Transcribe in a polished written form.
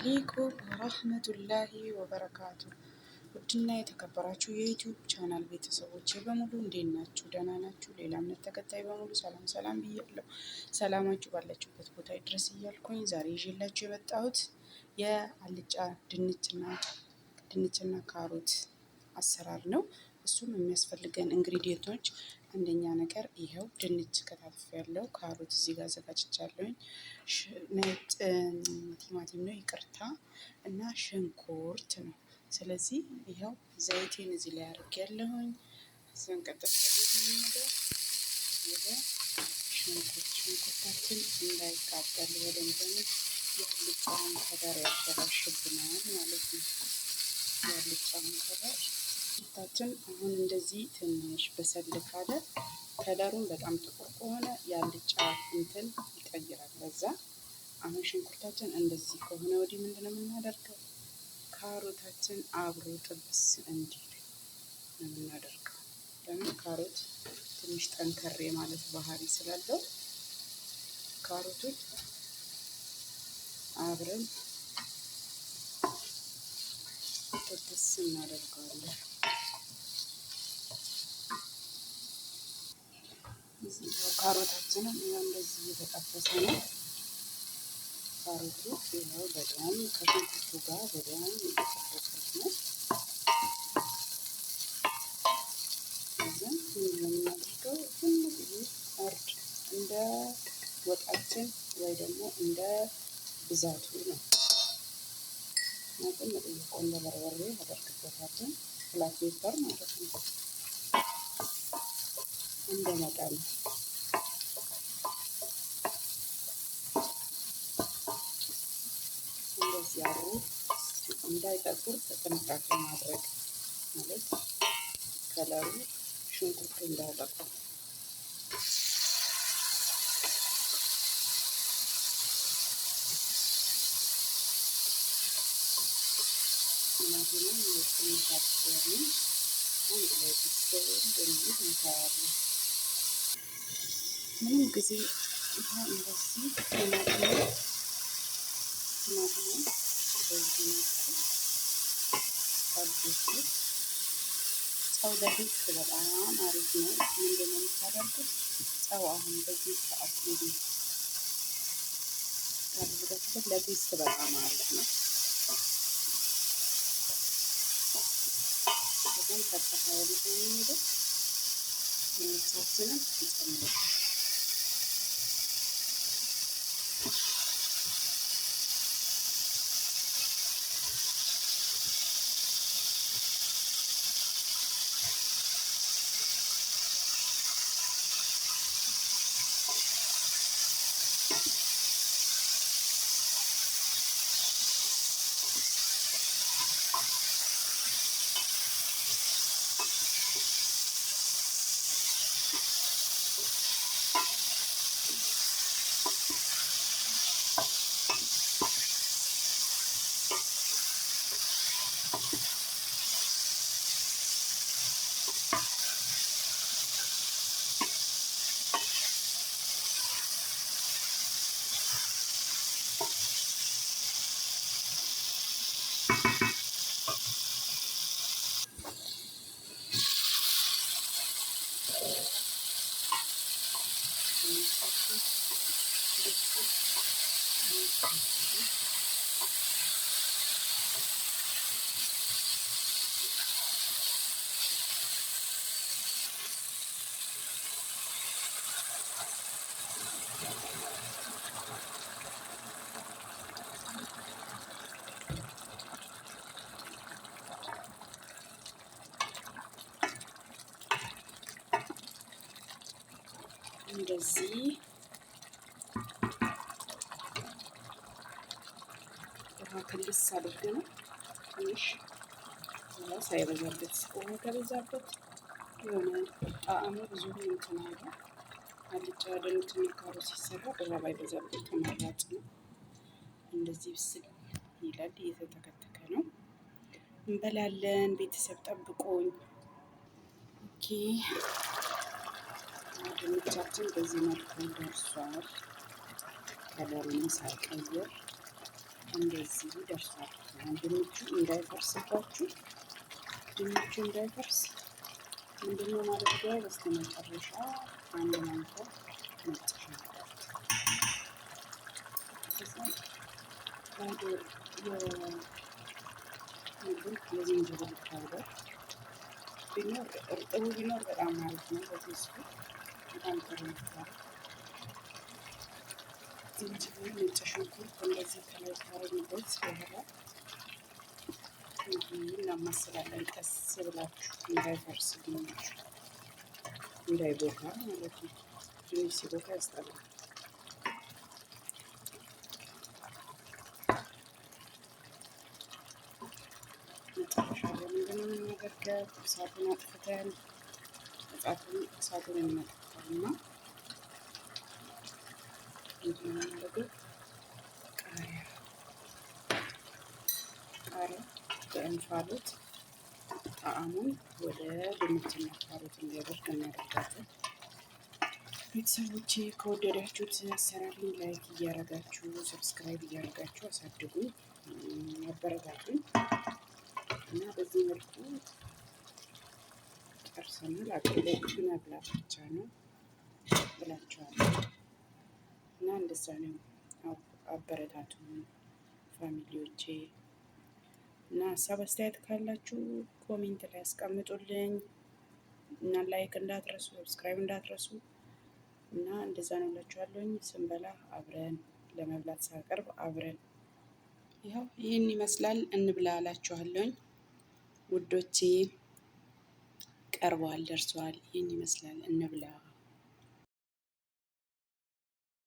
አለይኩም ወራህመቱላሂ ወበረካቱ። ውድና የተከበራችሁ የ YouTube channel ቤተሰቦቼ በሙሉ እንዴት ናችሁ? ደህና ናችሁ? ሌላ እምነት ተከታይ በሙሉ ሰላም ሰላም ብያለሁ። ሰላማችሁ ባላችሁበት ቦታ ይድረስ እያልኩኝ ዛሬ ይዤላችሁ የመጣሁት የአልጫ ድንችና ካሮት አሰራር ነው። እሱም የሚያስፈልገን ingredient ኦች አንደኛ ነገር ይኸው ድንች ከታትፍ ያለው ካሮት እዚህ ጋር አዘጋጅቻለሁኝ። ነጭ ቲማቲም ነው ይቅርታ፣ እና ሽንኩርት ነው። ስለዚህ ይኸው ዘይቴን እዚህ ላይ አድርጌያለሁኝ። እዛን ቀጥታ ወደ ሽንኩርት፣ ሽንኩርታችን እንዳይቃጠል በደንብ የአልጫውን color ያበላሽብናል ማለት ነው። የአልጫውን color ሽንኩርታችን አሁን እንደዚህ ትንሽ በሰል ካለ color ኡን በጣም ጥቁር ከሆነ የአልጫ እንትን ይቀይራል። ለዛ አሁን ሽንኩርታችን እንደዚህ ከሆነ ወዲህ ምንድነው የምናደርገው? ካሮታችን አብሮ ጥብስ እንዲል ነው የምናደርገው። ለምን ካሮት ትንሽ ጠንከር ማለት ባህሪ ስላለው ካሮቱን አብረን ጥብስ እናደርገዋለን። ካሮታችንን ይኸው እንደዚህ እየተጠበሰ ነው። ካሮቱ ይኸው በደንብ ከሽንኩርቱ ጋር በደንብ እየጠበሱት ነው። ከዚያም ምንድን ነው የምናደርገው? ትንሽዬ እርድ እንደ ወጣችን ወይ ደግሞ እንደ ብዛቱ ነው። ትንሽዬ ቆንጆ በርበሬ አደርግበታለሁ። Black pepper ማለት ነው። እንደ መጠኑ እንደዚህ አብሮ እንዳይጠቁር ጥንቃቄ ማድረግ ማለት color ኡ ሽንኩርቱ እንዳይጠቁር። ቲማቲሙን ትንሽ አድርገን አንድ ላይ ብስል በሚል እንተዋለን። ምንም ጊዜ ይሄ እንደዚህ ቲማቲሙ በዚህ መልኩ ጠብሱት። ጨው ለፊት በጣም አሪፍ ነው። ምንድን ነው የምታደርጉት? ጨው አሁን በዚህ ሰዓት እንዲህ ካደረጋችሁበት ለ taste በጣም አሪፍ ነው። በጣም ቀጥታ ወዴት ነው የሚሄደው? ድንቻችንን እንጨምርበት። እንደዚህ ውሃ ክልስ አድርገን ትንሽ ውሃ ሳይበዛበት፣ ውሃ ከበዛበት የሆነ ጣዕሙ ብዙ እንትን አይልም። አልጫ ድንችና ካሮት ሲሰራ ውሃ ባይበዛበት ተመራጭ ነው። እንደዚህ ብስል ይላል፣ እየተተከተከ ነው። እንበላለን። ቤተሰብ ጠብቆኝ። Okay፣ ድንቻችን በዚህ መልኩ ደርሷል። Color ኡንም ሳይቀይር እንደዚህ ደርሷል። ድንቹ እንዳይፈርስባችሁ፣ ድንቹ እንዳይፈርስ ምንድነው ማድረጊያው? በስተመጨረሻ አንድ ማንኪያ ነጭ ሽንኩርት፣ ከዛ powder የዝንጅብል powder ቢኖር፣ እርጥቡ ቢኖር በጣም አሪፍ ነው። በ taste ኡ በጣም ጥሩ ነበር። ዝንጅብል፣ ነጭ ሽንኩርት እንደዚህ ከላይ ካረግንበት በኋላ እናማስላለን። ቀስ ብላችሁ እንዳይፈርስ ድንቹ፣ እንዳይቦካ ማለት ነው። ድንች ሲቦካ ያስጠላል። መጨረሻ ላይ ምንድነው የምናደርገው? እሳቱን አጥፍተን፣ እሳቱን እናጠፋና ምንድነው የምናደርገው? ቃሪያ በእንፋሎት ጣዕሙን ወደ ድንችና ካሮት እንዲያደርግ እናደርጋለን። ቤተሰቦቼ፣ ከወደዳችሁት አሰራሩን like እያደረጋችሁ፣ subscribe እያደረጋችሁ አሳድጉኝ፣ አበረታቱኝ እና በዚህ መልኩ ጨርሰናል። አቅርቦ መብላት ብቻ ነው ብላችኋለሁ እና እንደዛ ነው። አበረታቱኝ family ዎቼ እና ሀሳብ አስተያየት ካላችሁ comment ላይ አስቀምጡልኝ እና like እንዳትረሱ፣ subscribe እንዳትረሱ እና እንደዛ ነው እላችኋለሁኝ። ስንበላ አብረን፣ ለመብላት ሳቀርብ አብረን፣ ይኸው ይህን ይመስላል። እንብላ እላችኋለሁኝ ውዶቼ። ቀርቧል፣ ደርሷል። ይህን ይመስላል። እንብላ።